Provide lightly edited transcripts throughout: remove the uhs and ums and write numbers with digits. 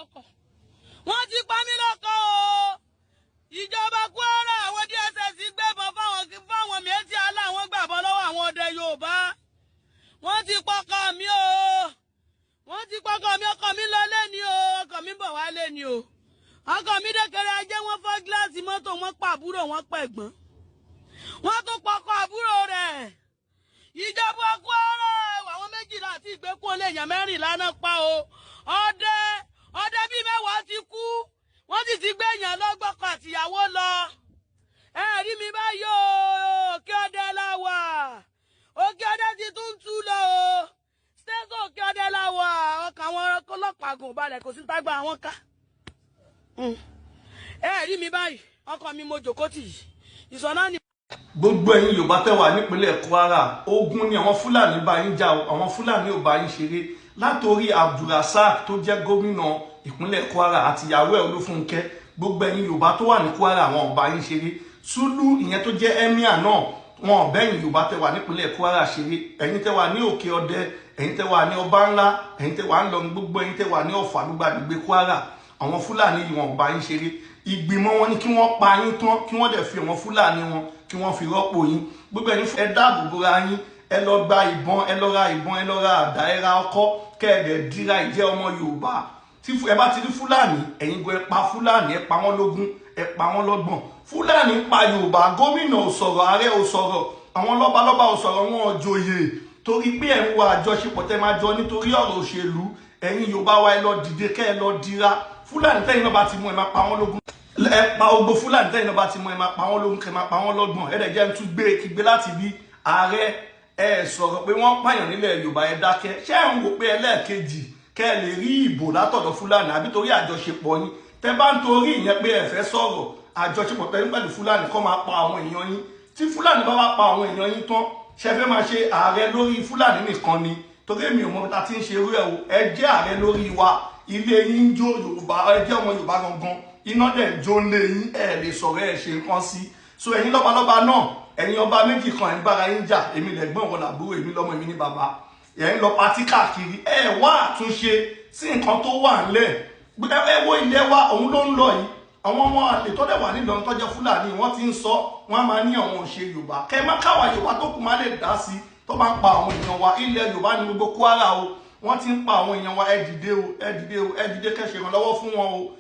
Lọ́kọ, wọ́n ti pa mí lọ́kọ o. Ìjọba Kwara, àwọn DSS gbébọn fáwọn Miyetti Allah, wọ́n gbàbọn lọ́wọ́ àwọn ọdẹ Yorùbá. Wọ́n ti pọkọ mi o, wọ́n ti pọkọ mi. Ọkọ mi lọ lẹ́ni o, ọkọ mi bọ̀ wá lẹ́ni o. Ọkọ mi dẹ́kẹ̀rẹ́ ajé, wọ́n fọ́ gíláàsì mọ́tò, wọ́n pa àbúrò, wọ́n pa ẹ̀gbọ́n, wọ́n tún pọkọ àbúrò rẹ̀. Ìjọba Kwara, àwọn 12 àti ìgbékùn olè, èèyàn 14 náà pa o. Ọdẹ bíi 10 ti kú, wọ́n sì ti gbé èèyàn lọ́gbọ̀kọ̀ àtìyàwó lọ. Ẹ rí mi báyìí o, Òkè Ọdẹ la wà. Òkè Ọdẹ ti tún tú lọ o, station Òkè Ọdẹ la wà. Ọkàn àwọn ọlọ́pàá gùn balẹ̀, kò sí tágbà àwọn ká. Ẹ rí mi báyìí, ọkọ mi mo jòkó tì yìí, ìsọ̀nà ni. Gbogbo ẹ̀yin Yorùbá tẹ́ wà nípínlẹ̀ Kwara, ogun ni àwọn Fúlàní bá yín jà o. Àwọn Fúlàní ò bá yín ṣeré. Látòrí Abdulrasaq tó jẹ́ gómìnà ìpínlẹ̀ Kwara àti ìyàwó ẹ̀ Olúfúnkẹ́, gbogbo ẹ̀yin Yorùbá tó wà ní Kwara, àwọn ò bá yín ṣeré. Sùlù, ìyẹn tó jẹ́ emir náà, wọn ò bẹ́yìn Yorùbá tẹ́ wà nípínlẹ̀ Kwara ṣeré. Ẹ̀yin tẹ́ wà ní Òkè Ọdẹ, ẹ̀yin tẹ́ wà ní Ọba Ńlá, ẹ̀yin tẹ́ wà ń lọ, gbogbo ẹ̀yin tẹ́ wà ní Ọ̀fà, gbogbo àgbègbè Kwara, àwọn Fúlàní yìí, wọn ò bá yín ṣeré. Ìgbìmọ̀ wọn ni kí wọ́n pa yín tán, kí wọ́n dẹ̀ fi àwọn Fúlàní wọn, kí wọ́n fi rọ́pò yín. Gbogbo ẹ̀yin, ẹ dáàbò bora yín. Ẹ lọ gba ìbọn, ẹ lọ ra ìbọn, ẹ lọ ra àdá, ẹ ra ọkọ́, kẹ́ ẹ dẹ̀ dira ìjẹ́ ọmọ Yorùbá. Tí ẹ bá ti rí Fúlàní, ẹ̀yin gan, ẹ pa Fúlàní, ẹ pa wọ́n lógún, ẹ pa wọ́n lọ́gbọ̀n. Fúlàní pa Yorùbá, gómìnà ò sọ̀rọ̀, ààrẹ ò sọ̀rọ̀, àwọn lọ́balọ́ba ò sọ̀rọ̀, wọn ò joyè, torí pé ẹ̀ ń wo àjọṣepọ̀ tẹ́ máa jọ nítorí ọ̀rọ̀ òṣèlú. Ẹ̀yin Yorùbá wa, ẹ lọ dìde, kẹ́ ẹ lọ dira. Fúlàní tẹ́yìn náà bá ti mú, ẹ máa pa wọ́n lógún, ẹ pa ogbó. Fúlàní tẹ́yìn náà bá ti mú, ẹ máa pa wọ́n lógún, kẹ́ máa pa wọ́n lọ́gbọ̀n. Ẹ dẹ̀ jẹ́ ń tún gbé kígbe láti bí ààrẹ. Ẹ sọ̀rọ̀ pé wọ́n pààyàn nílẹ̀ Yorùbá, ẹ dákẹ́. Ṣé ẹ̀ ń wò pé ẹlẹ́ẹ̀kejì kẹ́ ẹ lè rí ìbò látọ̀dọ̀ Fúlàní, àbí torí àjọṣepọ̀ yín tẹ́ bá ń torí ìyẹn pé ẹ fẹ́ sọ̀rọ̀, àjọṣepọ̀ tẹ́ ń pẹ̀lú Fúlàní kọ́ máa pa àwọn èèyàn yín? Tí Fúlàní bá wá pa àwọn èèyàn yín tán, ṣe fẹ́ máa ṣe ààrẹ lórí Fúlàní nìkan ni? Torí èmi ò mọ ta ti ń ṣe irú ẹ̀ o. Ẹ jẹ́ ààrẹ lórí wa, ilé yín ń jó. Yorùbá, ẹ jẹ́ ọmọ Yorùbá gangan, iná dẹ̀ ń jó lé yín, ẹ lè sọ̀rọ̀, ẹ ṣe nǹkan sí. So ẹ̀yin lọ́balọ́ba náà, ẹ̀yin ọba méjì kan, ẹ̀ ń bára yín jà. Èmi lẹ̀gbọ́n, wọn làbúrò, èmi lọ́mọ, èmi ní bàbá. Ẹ̀ ń lọ party káàkiri, ẹ wá àtúnṣe sí nǹkan tó wà ńlẹ̀. Ẹ wo ilẹ̀ wa, òun ló ń lọ yìí. Àwọn ọmọ àlè tó dẹ̀ wà nílọrin tó jẹ́ Fúlàní, wọ́n ti ń sọ, wọ́n á máa ní àwọn òṣè Yorùbá. Kẹ́ má káwa Yorùbá tó kù má lè dá sí tó máa ń pa àwọn èèyàn wa. Ilẹ̀ Yorùbá ní gbogbo Kwara o, wọ́n ti ń pa àwọn èèyàn wa. Ẹ dìde o, ẹ dìde o, ẹ dìde, kẹ́ ṣe ìrànlọ́wọ́ fún wọn o.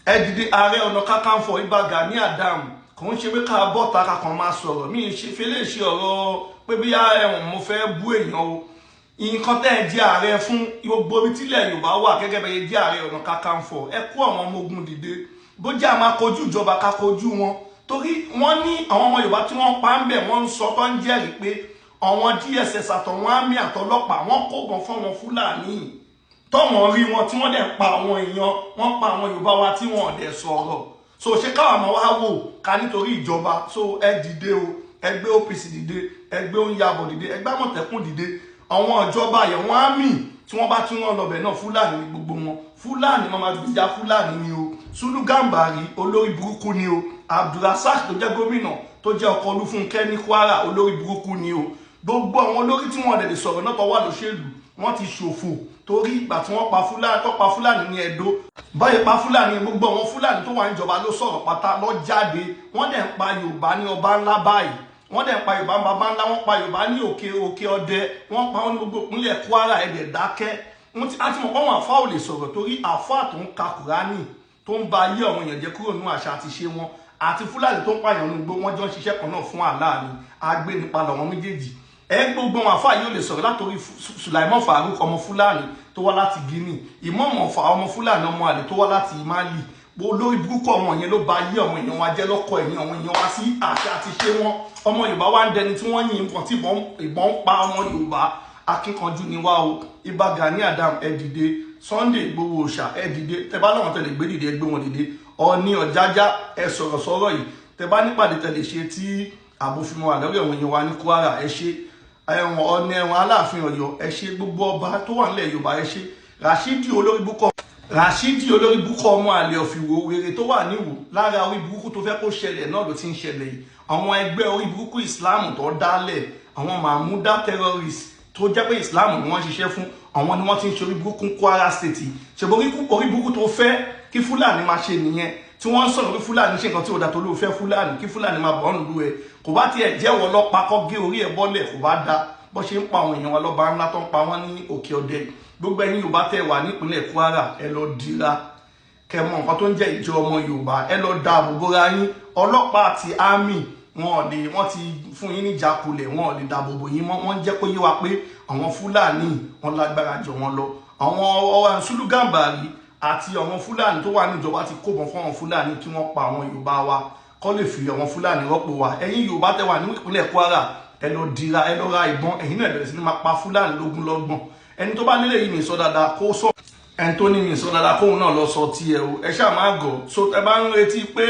Ẹ dìde. Ààrẹ Ọ̀nà Kakanfò, Ìbà Gani Adam, kò ń ṣe pé ká bọ́ta ká kàn máa sọ̀rọ̀. Mí ṣe fi lè ṣe ọ̀rọ̀ pé bí ẹ̀wọ̀n mo fẹ́ bú èèyàn o. Nǹkan tẹ́ ẹ jẹ́ ààrẹ fún gbogbo ibi tílẹ̀ Yorùbá wà, gẹ́gẹ́ bẹ́ẹ̀ jẹ́ Ààrẹ Ọ̀nà Kakanfò, ẹ kó àwọn ọmọ ogun dìde. Bó jẹ́ a máa kojú ìjọba, ká kojú wọn, torí wọ́n ní àwọn ọmọ Yorùbá tí wọ́n pa ń bẹ̀, wọ́n ń sọ tó ń jẹ́rìí pé àwọn DSS àtọ̀wọn army àtọlọ́pàá, wọ́n kó bọn fáwọn Fúlàní tọ́wọ́n rí wọn tí wọ́n dẹ̀ pa àwọn èèyàn, wọ́n pa àwọn Yorùbá wa tí wọ́n dẹ̀ sọ̀rọ̀. So ṣé káwọn máa wá wò ká nítorí ìjọba? So ẹ dìde o, ẹgbẹ́ OPC dìde, ẹgbẹ́ Oúnjẹ dìde, ẹgbẹ́ Àmọ̀tẹ́kùn dìde. Àwọn ìjọba yẹn, wọ́n army tí wọ́n bá tún rán lọ́bẹ̀ náà, Fúlàní ní gbogbo wọn. Fúlàní máa máa gbìjà Fúlàní ni o. Sulu Gambari, olórí burúkú ni o. Abdulrasaq tó jẹ́ gómìnà, tó jẹ́ ọkọ Olúfúnkẹ́ ní Kwara, olórí burúkú ni o. Gbogbo àwọn olórí tí wọ́n dẹ̀ lè sọ̀rọ̀ náà tó wà lóṣèlú, wọ́n ti ṣòfò, torí ìgbà tí wọ́n pa Fúlàní, tó pa Fúlàní ní Ẹdó báyìí, pa Fúlàní, gbogbo àwọn Fúlàní tó wà níjọba ló sọ̀rọ̀ pátá lọ jáde. Wọ́n dẹ̀ ń pa Yorùbá ní Ọba Ńlá báyìí, wọ́n dẹ̀ ń pa Yorùbá bàbá ńlá, wọ́n pa Yorùbá ní Òkè Ọdẹ, wọ́n pa wọ́n ní gbogbo ìpínlẹ̀ Kwara. Ẹ̀dẹ̀ dákẹ́. Wọ́n ti àti mọ̀ pé àwọn àfa ò lè sọ̀rọ̀, torí àfa tó ń ka Kùránì, tó ń ba ayé àwọn èèyàn jẹ́ kúrò nínú àṣà àti ṣe wọn, àti Fúlàní tó ń pààyàn ní gbogbo wọn jọ ń ṣiṣẹ́ kan náà fún Allah ni. Agbénipa làwọn méjèèjì. Ẹ gbogbo àwọn àfa yìí ò lè sọ̀rọ̀, látòrí Sulaiman Farouk, ọmọ Fúlàní tó wá láti Guinea, Ìmọ̀ọ́mọ̀ fa ọmọ Fúlàní, ọmọ àlè tó wá láti Mali, olórí burúkú. Ọmọ yẹn ló ba ayé àwọn èèyàn wa jẹ́ lọ́kọ̀ ẹ̀yìn àwọn èèyàn wa sí àṣà àti ṣe wọn. Ọmọ Yorùbá wa ń dẹni tí wọ́n yin nǹkan tí ìbọn ń pa ọmọ Yorùbá. Akíkanjú ni wá o. Ìbà Gani Adam, ẹ dìde. Sunday Igboho Òòṣà, ẹ dìde. Tẹ bá lọ́wọ́n tẹ lè gbé dìde, ẹ gbé wọn dìde. Ọọ̀ni Ọ̀jájá, ẹ sọ̀rọ̀ sọ̀rọ̀ yìí. Tẹ bá nípàdé tẹ lè ṣe tí àbòfin wà lórí àwọn èèyàn wa ní Kwara, ẹ ṣe. Ẹ̀wọ̀n Ọ̀ní, ẹ̀wọ̀n Aláàfin Ọ̀yọ́, ẹ ṣe. Gbogbo ọba tó wà nílẹ̀ Yorùbá, ẹ ṣe. Rashidi olórí búkọ, Rashidi olórí búkọ, ọmọ àlè ọ̀fìwò wèrè tó wà níwò, lára orí burúkú tó fẹ́ kó ṣẹlẹ̀ náà ló ti ń ṣẹlẹ̀ yìí. Àwọn ẹgbẹ́ orí burúkú Islam tó dálẹ̀, àwọn Mahmuda terrorists tó jẹ́ pé Islam ni wọ́n ṣiṣẹ́ fún. Àwọn ni wọ́n ti ń ṣe orí burúkú Kwara State. Ṣèbó orí burúkú tó fẹ́ kí Fúlàní máa ṣe nìyẹn, tí wọ́n ń sọ̀rọ̀ pé Fúlàní ṣe nǹkan tí ò da, tó ló fẹ́ Fúlàní kí Fúlàní máa bọ̀ ń lu ẹ̀. Kò bá tiẹ̀ jẹ́wọ́ ọlọ́pàá kọ́ gé orí ẹ̀ bọ́lẹ̀, kò bá da bó ṣe ń pa àwọn èèyàn wa lọ́ba ńlá tó ń pa wọ́n ní Òkè Ọdẹ. Gbogbo ẹ̀yin Yorùbá tẹ́ wà nípínlẹ̀ Kwara, ẹ lọ dira kẹ́ mọ̀ nǹkan tó ń jẹ́ ìjọ ọmọ Yorùbá, ẹ lọ da ààbò bóra yín. Ọlọ́pàá àti army wọn ò lè, wọ́n ti fún yín ní ìjákulẹ̀, wọn ò lè dáàbò bò yín mọ́. Wọ́n jẹ́ kó yé wa pé àwọn Fúlàní wọn lágbára jọ wọn lọ. Àwọn ọwọ́ Sùlù Gàmbàrí àti àwọn Fúlàní tó wà níjọba ti kóbọn fún àwọn Fúlàní kí wọ́n pa àwọn Yorùbá wa, kọ́ lè fi àwọn Fúlàní rọ́pò wa. Ẹ̀yin Yorùbá tẹ́ wà ní ìpínlẹ̀ Kwara, ẹ lọ dira, ẹ lọ ra ìbọn, ẹ̀yin náà bẹ̀rẹ̀ sí ní máa pa Fúlàní lógún lọ́gbọ̀n. Ẹni tó bá nílé yìí mi sọ dáadáa kó sọ, ẹni tó ní mi sọ dáadáa kóun náà lọ sọ tiẹ̀ o. Ẹ ṣáà má gọ̀. So ẹ bá ń retí pé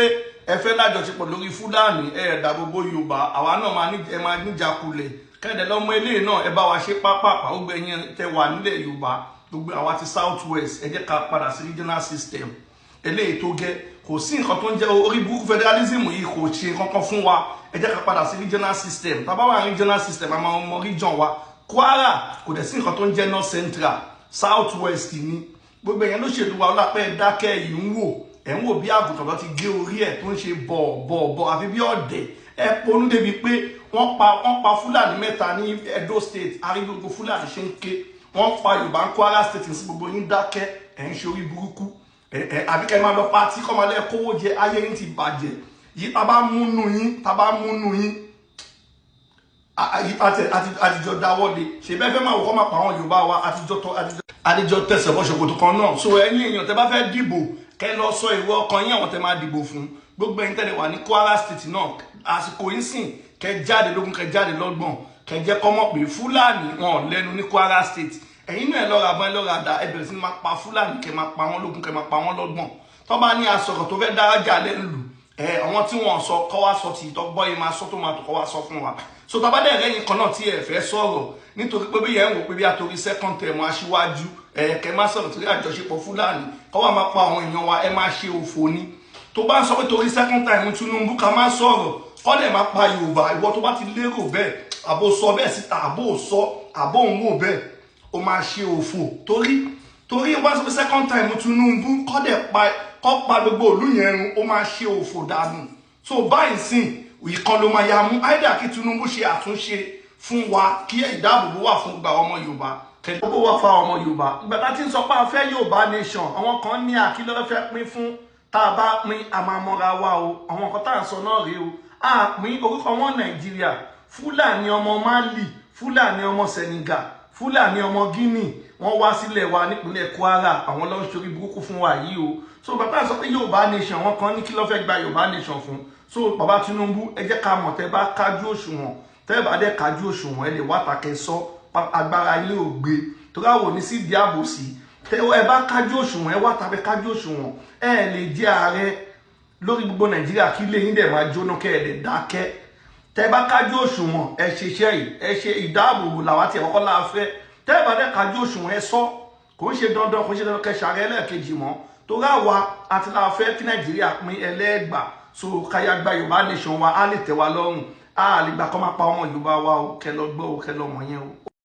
ẹ fẹ́ lájọṣepọ̀ lórí Fúlàní, ẹ dà gbogbo Yorùbá, àwa náà máa ní ẹ máa níjàkulẹ̀. Kẹ́ẹ̀dẹ̀ lọ́mọ eléyìí náà, ẹ bá wa ṣe pápápá. Ó gbẹ yẹn tẹ wà nílẹ̀ Yorùbá, gbogbo àwa ti South West, ẹ jẹ́ ká padà sí regional system eléyìí tó gẹ́. Kò sí nǹkan tó ń jẹ́ orí burúkú federalism yìí, kò ṣe kankan fún wa. Ẹ jẹ́ ká padà sí regional system. Tá bá wà regional system, a máa mọ region wa. Kwara, kò dẹ̀ sí nǹkan tó ń jẹ́ North Central, South West ni. Gbogbo ẹ̀yẹn lóṣèlú wa ọlápẹ́ dákẹ́ yìí ń wò, ẹ̀ ń wò bí àgùntàn tó ti gé orí ẹ̀ tó ń ṣe bọ̀ bọ̀ bọ̀ àfi bí ọ̀dẹ̀. Ẹ ponú débi pé wọ́n pa Fúlàní 3 ní Edo State, arígbogbo Fúlàní ṣe ń ké. Wọ́n pa Yorùbá ń Kwara State sí, gbogbo yín dákẹ́, ẹ̀ ń ṣe orí burúkú. Ẹ àbí kẹ́ máa lọ pátí kọ́ máa lẹ́ kówó jẹ. Ayé yín ti bàjẹ́ yìí. Tá bá múnú yín, tá bá múnú yín àtijọ́ dáwọ́ de ṣe bẹ́ẹ̀ fẹ́ máa wò kọ́ máa pa àwọn Yorùbá wa. Àtijọ́ tẹ̀sẹ̀ bọ́ ṣòkòtò kan náà. So ẹ̀yin èèyàn tẹ́ bá fẹ́ dìbò, kẹ́ lọ sọ ìwọ ọkàn yín àwọn tẹ́ máa dìbò fún. Gbogbo ẹ̀yin tẹ́lẹ̀ wà ní Kwara State náà, àsìkò yín sìn, kẹ́ jáde lógún, kẹ́ jáde lọ́gbọ̀n, kẹ́ jẹ́ kọ́ mọ̀ pé Fúlàní wọn ò lẹ́nu ní Kwara State. Ẹ̀yin náà ẹ lọ ra bọ́n, ẹ lọ ra dà, ẹ bẹ̀rẹ̀ sí ní máa pa Fúlàní, kẹ́ máa pa wọ́n lógún, kẹ́ máa pa wọ́n lọ́gbọ̀n. Tó bá ní asọ̀rọ̀ tó fẹ́ dárájà lẹ́nu lù ẹ, àwọn tí wọ́n sọ kọ́ wá sọ tì í tọ́ gbọ́ yìí máa sọ tó máa tó kọ́ wá sọ fún wa. So tá bá dẹ̀ rẹ́yìn kan náà tí ẹ fẹ́ sọ̀rọ̀ nítorí pé bí yẹn ń wò pé bí àtòrí second term aṣíwájú ẹ, kẹ́ má sọ̀rọ̀ torí àjọṣepọ̀ Fúlàní kọ́ wá máa pa àwọn èèyàn wa, ẹ máa ṣe òfò ni. Tó bá ń sọ pé torí second term Tinubu ká má sọ̀rọ̀, kọ́ dẹ̀ máa pa Yorùbá, ìwọ tó bá ti lérò bẹ́ẹ̀, àbò sọ bẹ́ẹ̀ síta, àbò sọ, àbò ń wò bẹ́ẹ̀, ó máa ṣe òfò. Torí wá sọ pé second time Tinubu kọ́ dẹ̀ pa, kọ́ pa gbogbo ìlú yẹn run, ó máa ṣe òfò dànù. So báyìí sìn, ìkan ló máa ya mú àìdá kí Tinubu ṣe àtúnṣe fún wa, kí ìdáàbòbò wà fún gba ọmọ Yorùbá, kẹlẹ́ wà fún ọmọ Yorùbá. Ìgbà tá ti ń sọ pé a fẹ́ Yorùbá nation, àwọn kan ní àkílọ́ fẹ́ pín fún. Tá a bá pín, a máa mọ́ra wa o. Àwọn kan tá à ń sọ náà rèé o. A pín orúkọ wọn Nàìjíríà, Fúlàní ọmọ Mali, Fúlàní ọmọ Senegal, Fúlàní ọmọ Guinea, wọ́n wá sílẹ̀ wa nípínlẹ̀ Kwara, àwọn ló ń ṣorí burúkú fún wa yìí o. So bàbá sọ pé Yorùbá nation, àwọn kan ní kí ló fẹ́ gba Yorùbá nation fún. So bàbá Tinubu, ẹ jẹ́ ká mọ̀ tẹ́ bá kájú òṣùwọ̀n. Tẹ́ bá dẹ̀ kájú òṣùwọ̀n, ẹ lè wá tàkẹ́ sọ agbára ilé ò gbé torí àwọn òní sí ìdí àbòsí. Tẹ́ ẹ bá kájú òṣùwọ̀n, ẹ wá tàbí kájú òṣùwọ̀n, ẹ lè jẹ́ ààrẹ lórí gbogbo Nàìjíríà kí ilé yín dẹ̀ máa jóná kẹ́ ẹ lè dákẹ́. Tẹ́ bá kájú òṣùwọ̀n, ẹ ṣe iṣẹ́ yìí, ẹ ṣe ìdáàbòbò làwa tí ẹ kọ́kọ́ la fẹ́. Tẹ́ bá dẹ̀ kájú òṣùwọ̀n, ẹ sọ, kò ń ṣe dandan, kò ń ṣe dandan kẹ́ ṣàrẹ́ ẹlẹ́ẹ̀kejì mọ́, torí àwa àti la fẹ́ kí Nàìjíríà pín ẹlẹ́ẹ̀gbà. So káyà gba Yorùbá nation wa, á lè tẹ́ wa lọ́rùn, á lè gbà kọ́ máa pa ọmọ Yorùbá wa o. Kẹ́ lọ gbọ́ o, kẹ́ lọ mọ̀ yẹn o.